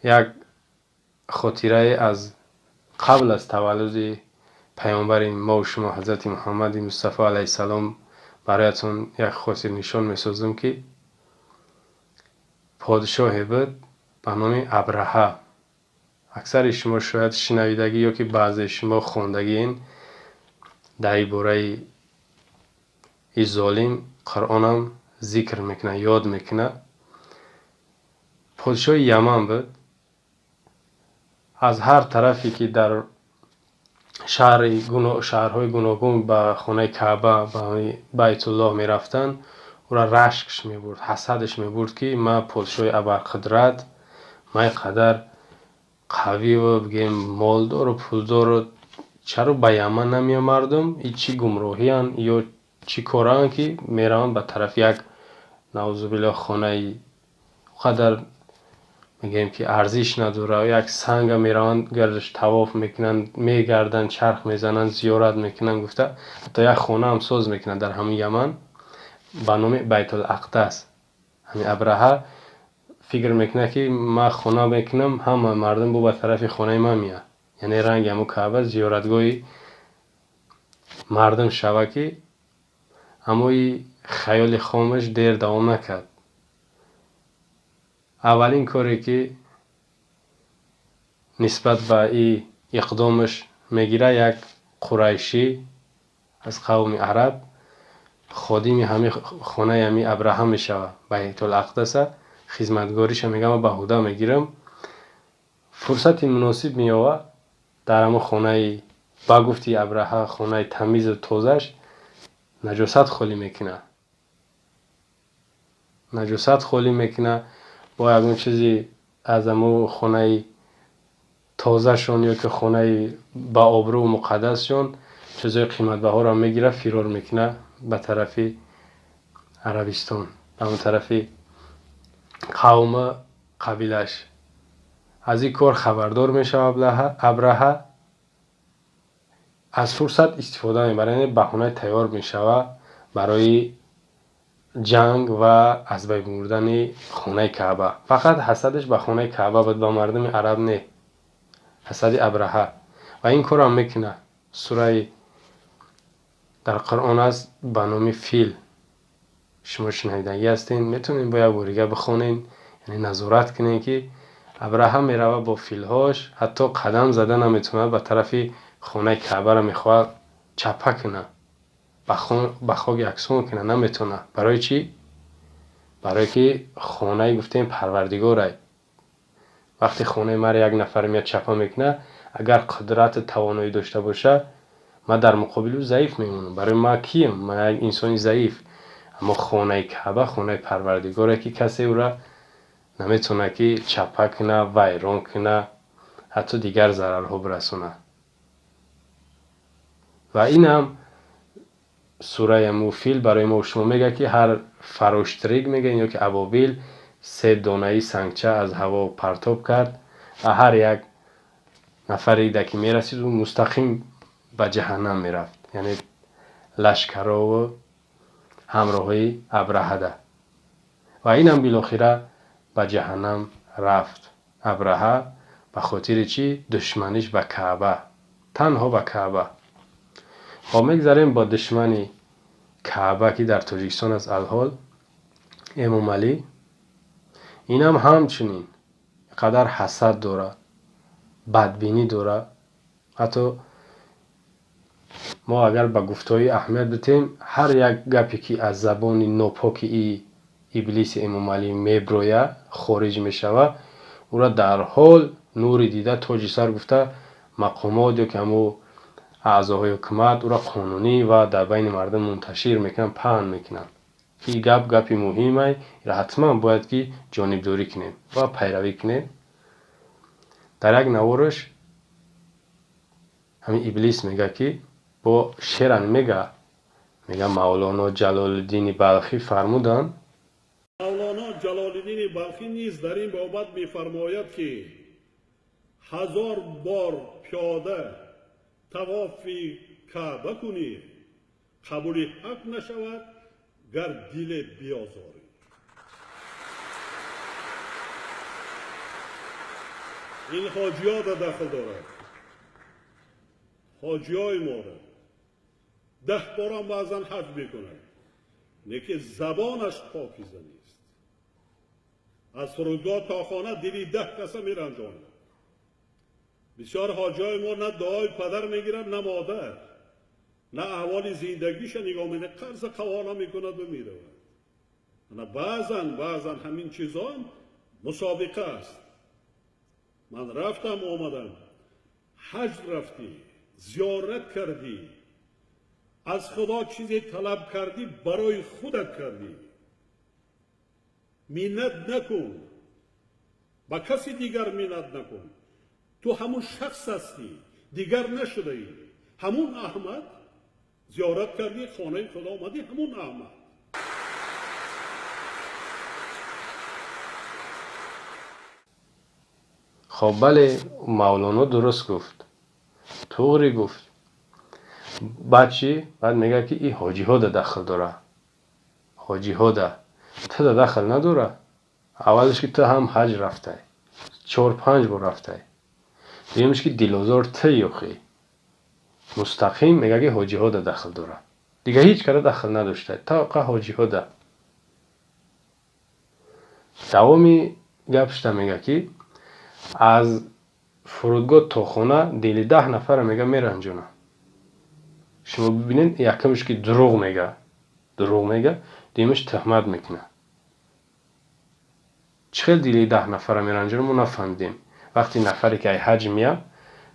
Як хотирае аз қабл аз таваллуди паёмбари мову шумо ҳазрати Муҳаммади Мустафо алайҳиссалом бароятон як хотирнишон месозам, ки подшоҳе буд ба номи Абраҳа. Аксари шумо шояд шинавидагӣ ё ки баъзеи шумо хондагиен дар ин бораи и золим. Қуръонам зикр мекунад, ёд мекунад. Подшоҳи Яман буд. Аз ҳар тарафе ки дар шаҳрҳои гуногун ба хонаи Каъба, ба Байтуллоҳ мерафтанд, ӯра рашкш мебурд, ҳасадаш мебурд, ки ман подшоҳи абарқудрат, ман ин қадар қавиву бигем молдору пулдору, чаро ба Яман намеянд мардум? И чӣ гумроҳиянд ё чӣ кораанд, ки мераванд ба тарафи як, наъузубиллоҳ, хонаи қадар мегӯем ки арзиш надорад, як санга мераванд, гардаш тавоф мекунанд, мегарданд, чарх мезананд, зиёрат мекунанд гуфта, ҳатто як хонаам соз мекунанд дар ҳамин Яман ба номи Байтулақдас. Ҳамин Абраҳа фикр мекунад, ки ман хона мекунам, ҳама мардум бо ба тарафи хонаи ман меяд, яъне ранги ҳамун Каъба зиёратгоҳи мардум шава ки. Аммо и хаёли хомаш дер давом накард. Аввалин коре ки нисбат ба и иқдомаш мегирад, як қурайшӣ аз қавми араб ходими ҳами хонаи ҳами Абраҳа мешавад, Байтулақдаса хизматгориша. Мегӯяд, ман ба ҳуда мегирам. Фурсати муносиб меёвад, дар ҳамон хонаи, ба гуфти Абраҳа, хонаи тамизу тозаш наҷосат холӣ мекунад, наҷосат холӣ мекунад. Бо ягон чизи аз ҳамон хонаи тозашон ё ки хонаи ба обрӯу муқаддасшон чизҳои қиматбаҳоро мегирад, фирор мекунад ба тарафи Арабистон, ба ҳамон тарафи қавму қабилаш. Аз ин кор хабардор мешавад Абраҳа, аз фурсат истифода мебарад, яъне баҳонаи тайёр мешавад барои ҷанг ва аз байн бурдани хонаи Каъба. Фақат ҳасадаш ба хонаи Каъба буд, ба мардуми араб не, ҳасади Абраҳа. Ва ин корам мекунад. Сураи дар Қуръон аст ба номи Фил, шумо шунавидагӣ ҳастен, метавонед бо як борига бихонед, яъне назорат кунед, ки Абраҳа меравад бо филҳош, ҳатто қадам зада наметавонад, ба тарафи хонаи Каъбаро мехоҳад чапа кунад, ба хок яксон кунад, наметавонад. Барои чӣ? Барое ки хонаи, гуфтем, Парвардигорай. Вақте хонаи маро як нафар меяд, чапа мекунад, агар қудрату тавоноӣ дошта боша, ман дар муқобили ӯ заиф мемонам. Барои ман кием? Ман як инсони заиф. Аммо хонаи Каъба хонаи Парвардигоре, ки касе ӯра наметавонад ки чапа кунад, вайрон кунад, ҳатто дигар зарарҳо бирасонад. Ва инам сураи аму Фил барои мо шумо мегӯяд, ки ҳар фароштрик мегӯянд ё ки абобил се донаи сангча аз ҳаво партоб кард ва ҳар як нафаре да ки мерасид, ӯ мустақим ба ҷаҳаннам мерафт, яъне лашкарову ҳамроҳои Абраҳада. Ва инам билохира ба ҷаҳаннам рафт Абраҳа. Ба хотири чӣ? Душманиш ба Каъба, танҳо ба Каъба. Хоб, мегзарем бо душмани Каъба, ки дар Тоҷикистон аст алҳол, Эмомалӣ. Инам ҳамчунин қадар ҳасад дорад, бадбинӣ дорад. Ҳатто мо агар ба гуфтаҳои аҳамият бидиҳем, ҳар як гапе ки аз забони нопоки и иблиси Эмомалӣ меброяд, хориҷ мешавад, ӯра дарҳол нури дида, тоҷи сар гуфта, мақомот ё ки ҳамун аъзоҳои ҳукумат ӯра қонунӣ ва дар байни мардум мунташир мекунанд, паҳн мекунанд, ки гап гапи муҳимай, ҳатман бояд ки ҷонибдорӣ кунем ва пайравӣ кунем. Дар як навораш ҳамин иблис мегӯяд, ки бо шеран мега, Мавлоно Ҷалолиддини Балхӣ фармуданд. Мавлоно Ҷалолиддини Балхӣ низ дар ин бобат мефармояд, ки 1000 бор пиёда тавофи Каъба кунӣ, қабули ҳақ нашавад, гар диле биёзорӣ. Ин ҳоҷиёда дахл дорад, ҳоҷиёи моро 10 борам баъзан ҳаҷ мекунад, лекин забонаш покиза нест. Аз фурудгоҳ то хона дили 10 каса меранҷонад. Бисёр ҳоҷиёи мо на дуои падар мегирад, на модар, на аҳволи зиндагиша нигоҳ менад, қарза қавона мекунад ва меравад. Баъзан ҳамин чизон мусобиқа аст. Ман рафтам, омадам, ҳаҷ рафтӣ, зиёрат кардӣ, аз худо чизе талаб кардӣ, барои худат кардӣ. Миннат накун, ба каси дигар миннат накун. Ту ҳамун шахс ҳастӣ, дигар нашудаӣ. Ҳамун Аҳмад зиёрат кардӣ, хонаи худо омадӣ, ҳамун Аҳмад. Хоб, бале, Мавлоно дуруст гуфт, туғри гуфт. Баъд чӣ? Баъд мегӯяд, ки и ҳоҷиҳода дахл дора, ҳоҷиҳода туда дахл надора. Аввалш ки ту ҳам ҳаҷ рафтай, 4-5 бор рафтай. Дуюмш ки дилозор ту ёхӣ. Мустақим мегӯяд, ки ҳоҷиҳода дахл дора, дига ҳеҷ кара дахл надоштай, тақа ҳоҷиҳода. Давоми гапшта мегӯяд, ки аз фурудгоҳ то хона дили 10 нафара мега меранҷона. Шумо бибинед, якумш ки дурӯғ мега, дурӯғ мега, дуюмш туҳмат мекунад. Чӣ хел дили 10 нафара меранҷона, мо нафаҳмидем. Вақти нафаре ки ай ҳаҷ меяд,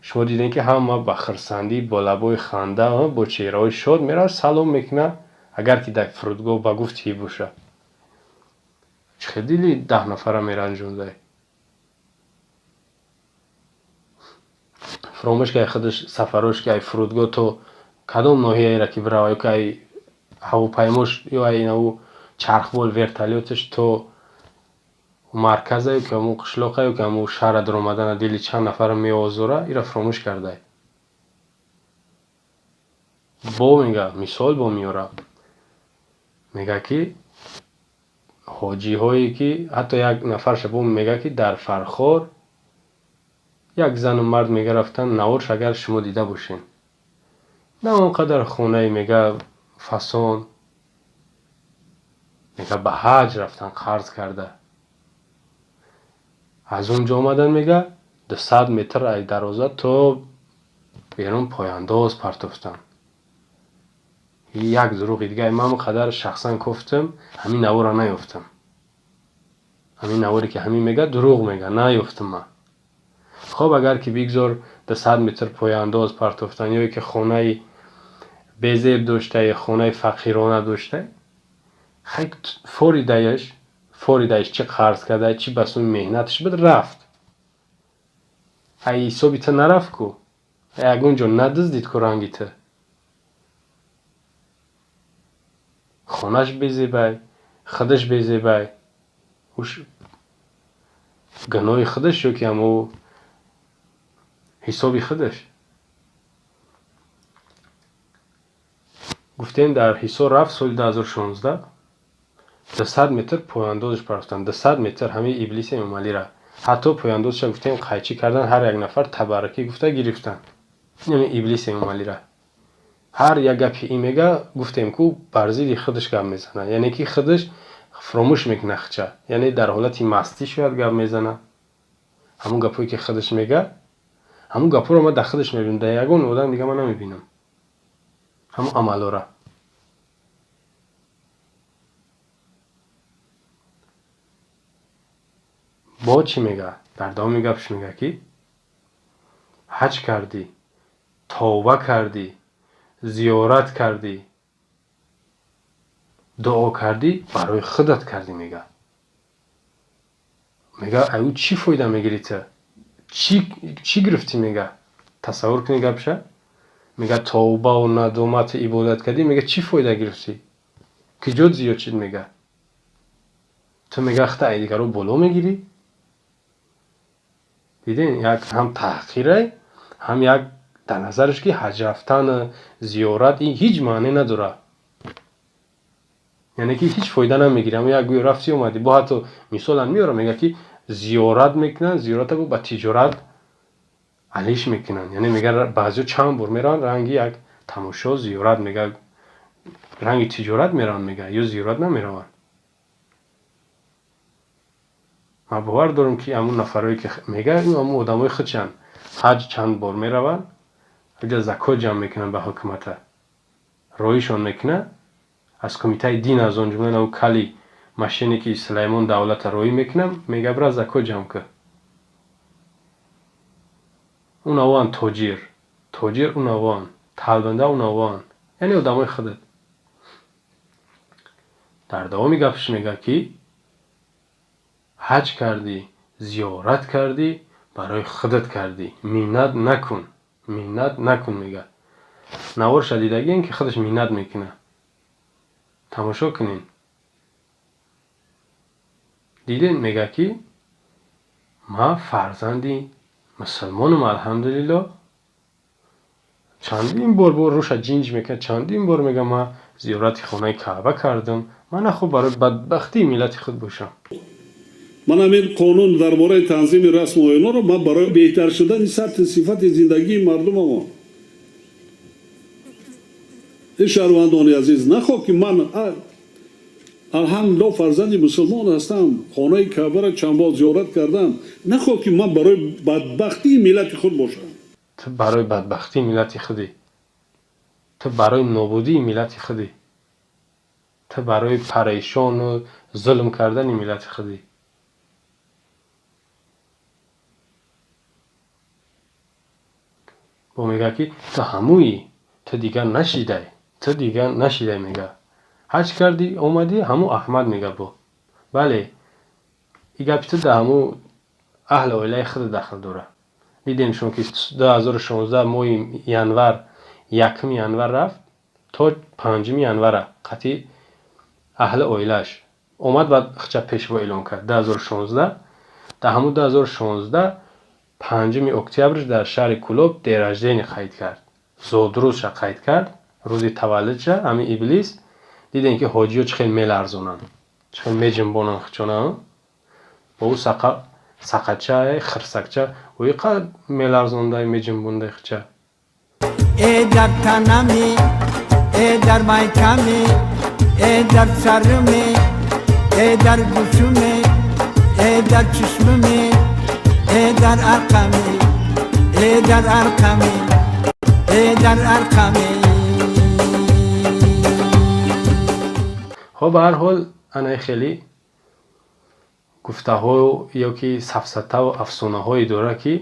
шумо дидем, ки ҳама ба хирсандӣ, бо лабои ханда, бо чеҳраҳои шод меравад, салом мекунад, агар ки дар фурудгоҳ ба гуфти боша. Чӣ хел дили 10 нафара меранҷондай? Фуромӯш ки ай худаш сафарош, ки ай фурудгоҳ то кадом ноҳияеро ки бирава, ё ки ай ҳавопаймош, ё ай инаву чархбол вертолёташ то марказа, ё ки ҳамун қишлоқа, ё ки ҳамун шаҳра даромадана дили чанд нафара меозора, ира фуромӯш кардай. Бо мега, мисол бо меёра, мега, ки ҳоҷиҳое ки ҳатто як нафарша бо мега, ки дар Фархор як зану мард мега рафтан, наворш агар шумо дида бошед, на он қадар хонаи мега фасон, мега ба ҳаҷ рафтан қарз карда, аз он ҷо омадан, мега 200 метр ай дарвоза то берун пояндоз партофтан. Як дурӯғи дига. Ман қадар шахсан кофтам, ҳамин наворро наёфтам. Ҳамин наворе ки ҳамин мега, дурӯғ мега, наёфтам ман. Хоб, агар ки бигзор 200 метр пояндоз партофтан, ё ки хонаи безеб доштае, хонаи фақирона доштае, хай форидаеш чӣ қарз кардае, чӣ ба суми меҳнаташ буд, рафт. Ай ҳисоби ту нарафт ку, ягон ҷо надиздид ку ранги ту. Хонаш безебай, худаш безебай, уш гуноҳи худаш ё ки ҳамо ҳисоби худаш. Гуфтем, дар Ҳисор рафт соли 2016, 200 метр пояндозаш партофтан, 200 метр. Ҳамин иблиси Эмомалира ҳатто пояндозша гуфтем қайчӣ кардан, ҳар як нафар табаррукӣ гуфта гирифтан. Ҳамин иблиси Эмомалира ҳар як гапи ин мега, гуфтем ку, бар зидди худаш гап мезанад, яъне ки худаш фуромӯш мекунад хича, яъне дар ҳолати мастӣ шояд гап мезанад. Ҳамун гапҳое ки худаш мега, ҳамун гапҳоро ман дар худаш мебинам, дар ягон одам дига ман намебинам ҳамун амалҳоро. Бо чӣ мега? Дар давоми гапш мега, ки ҳаҷ кардӣ, тавба кардӣ, зиёрат кардӣ, дуо кардӣ, барои худат кардӣ, мега. Мега, ай ӯ чӣ фоида мегирӣ ту? Чӣ гирифтӣ, мега? Тасаввур кунед гапша. Мега, тавбаву надомату ибодат кардӣ, мега, чӣ фоида гирифтӣ? Киҷо зиёд шид, мега? Ту, мега, худта ай дигаро боло мегирӣ. Дидем, як ҳам таҳқирай, ҳам як дар назараш ки ҳаҷ рафтан, зиёрат ин ҳеҷ маъне надорад, яъне ки ҳеҷ фоида намегирӣ. Ҳамн як гӯё рафти омадӣ. Бо ҳатто мисолам меорам, мега, ки Зиёрат мекунанд, зиёрата ба тиҷорат алиш мекунанд. Яъне мега, баъзеҳо чанд бор мераванд, ранги як тамошо зиёрат, мега, ранги тиҷорат мераванд, мега, ё зиёрат намераванд. Ман бовар дорам, ки ҳамун нафарое ки мега, ҳамун одамои худшанд, ҳаҷ чанд бор мераванд, ҳаҷа закот ҷамъ мекунанд, ба ҳукумата роишон мекунад аз кумитаи дин, аз он ҷумла нав кали машине ки Сулаймон давлата роӣ мекунад, мега, бира закот ҷамъ кун. Унавоан тоҷир, тоҷир унавоан, талбанда унавоан, яъне одамои худат. Дар давоми гапаш мега, ки ҳаҷ кардӣ, зиёрат кардӣ, барои худат кардӣ, миннат накун, миннат накун, мега. Наворша дидагием, ки худаш миннат мекунад. Тамошо кунед. Дидед, мега, ки ман фарзанди мусулмонам, алҳамдулилло. Чандин бор бо рӯша ҷинҷ мекунад, чандин бор мега, ман зиёрати хонаи Каъба кардам, ман нахоб барои бадбахтии миллати худ бошам. Ман ҳамин қонун дар бораи танзими расму оинҳоро ман барои беҳтар шудани сатҳи сифати зиндагии мардумамон. Ин шаҳрвандони азиз, нахоҳ ки ман, алҳамдулилло, фарзанди мусулмон ҳастам, хонаи Каъбаро чанд бор зиёрат кардам, нахоҳ ки ман барои бадбахтии миллати худ бошам. Ту барои бадбахтии миллати худӣ, ту барои нобудии миллати худӣ, ту барои парешону зулм кардани миллати худӣ. Бо мега, ки ту ҳамуӣ, ту дигар нашидай, ту дигар нашидай, мега. Ҳаҷ кардӣ, омадӣ, ҳаму Аҳмад, мега. Бо бале, и гапи ту дар ҳаму аҳли оилаи худ дахл дорад. Дидем шумо, ки 2016 моҳи январ, 1 январ рафт, то 5 январа қатъи аҳли оилааш омад, баъд хча пешво эълон кард 2016. Дар ҳамун 2016 5 октябр дар шаҳри Кӯлоб день рождения қайд кард, зодрӯзша қайд кард, рӯзи таваллудша ҳамин иблис. Дидем, ки ҳоҷиё чӣ хел меларзонанд, чӣ хел меҷунбонанд хучона бо ӯ сақача, хирсакча ӯи қад меларзондай, меҷунбондай хуча. Э дар танами, э дар майками, э дар сарми, э дар гӯшуми, э дар чишмими, э дар арқами, э дар арқами, э дар арқами. Хоб, ба ҳар ҳол, анаи хеле гуфтаҳо ё ки сафсатаву афсонаҳое дорад, ки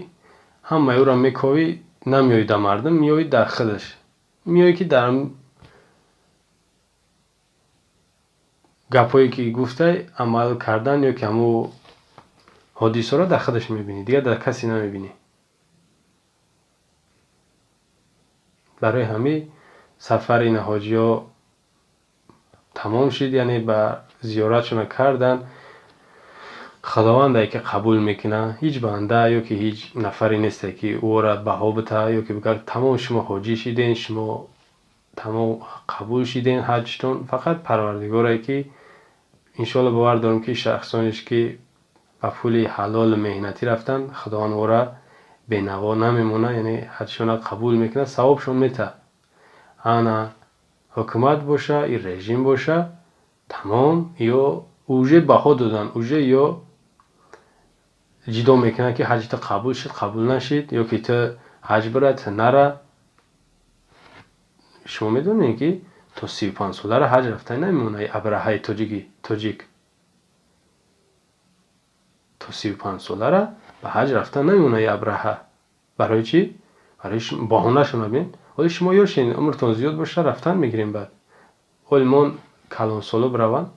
ҳамаи ӯро мековӣ, намеоӣ дар мардум, меоӣ дар худаш, меоӣ, ки дар гапҳое ки гуфтай амал кардан ё ки ҳамун ҳодисаро дар худаш мебинӣ, дигар дар касе намебинӣ. Барои ҳамин сафари ина ҳоҷиҳо тамом шид, яъне ба зиёратшона карданд. Худовандае ки қабул мекунад, ҳеҷ банда ё ки ҳеҷ нафаре несте, ки ӯро баҳо бита ё ки бигӯяд, тамом, шумо ҳоҷӣ шиден, шумо тамом қабул шиден ҳаҷтон. Фақат Парвардигоре, ки иншоалло бовар дорам, ки шахсонеш ки ба пули ҳалолу меҳнатӣ рафтанд, Худованд ӯро бенаво намемонад, яъне ҳаҷшонро қабул мекунад, савобшон метаҳад. Ана ҳукумат боша, и режим боша, тамом ё уже баҳо додан, уже ё ҷидо мекунад, ки ҳаҷи ту қабул шуд, қабул нашид, ё ки ту ҳаҷ бира, ту нара. Шумо медонед, ки то 35 солара ҳаҷ рафта намемонад Абраҳаи тоҷики тоҷик. То 35 солара ба ҳаҷ рафта намемонад Абраҳа. Барои чӣ? Барои баҳонашон бибин. Ҳоли шумо ёшен, умртон зиёд боша, рафтан мегирем. Баъд ҳоли мон калонсоло бираванд.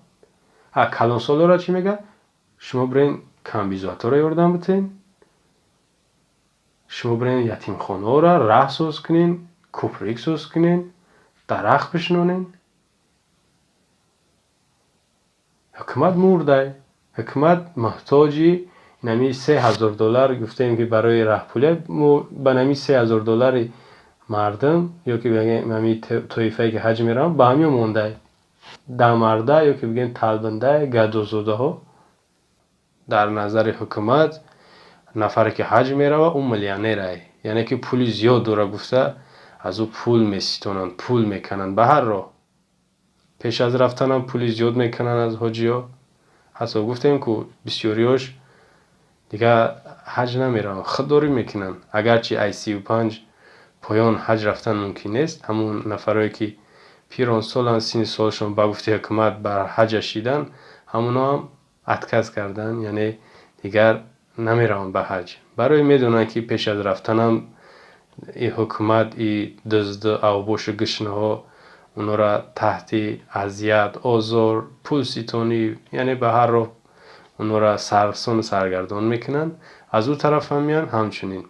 А калонсолоро чӣ мегӯяд? Шумо бирен, камбизоатҳоро ёрдам битен, шумо бирен, ятимхонаҳоро раҳ соз кунен, кӯприк соз кунен, дарахт бишинонен. Ҳукумат мурдай, ҳукумат муҳтоҷи нами 3000 доллар. Гуфтем, ки барои раҳпулия ба нами 3000 доллари мардум ё ки ҳами тоифае ки ҳаҷ мераванд, ба ҳамин мондай дамарда ё ки бигӯем талбиндай гадозодаҳо. Дар назари ҳукумат нафаре ки ҳаҷ мерава, ӯ миллионерай, яъне ки пули зиёд дора гуфта, аз ӯ пул меситонанд, пул мекананд ба ҳар роҳ. Пеш аз рафтанам пули зиёд мекунанд аз ҳоҷиҳо. Ҳатто гуфтем, ку бисёриёш дигар ҳаҷ намераванд, худдорӣ мекунанд. Агарчи ай 35 поён ҳаҷ рафтан мумкин нест, ҳамун нафарое ки пиронсоланд, синни солшон ба гуфти ҳукумат бар ҳаҷа шидан, ҳамуноам отказ карданд, яъне дигар намераванд ба ҳаҷ. Барои медонанд, ки пеш аз рафтанам и ҳукумат, и дузду авбошу гишнаҳо онҳоро таҳти азият, озор, пулситонӣ, яъне ба ҳар роҳ онҳоро сарсону саргардон мекунанд. Аз ӯ тараф ҳам меянд ҳамчунин.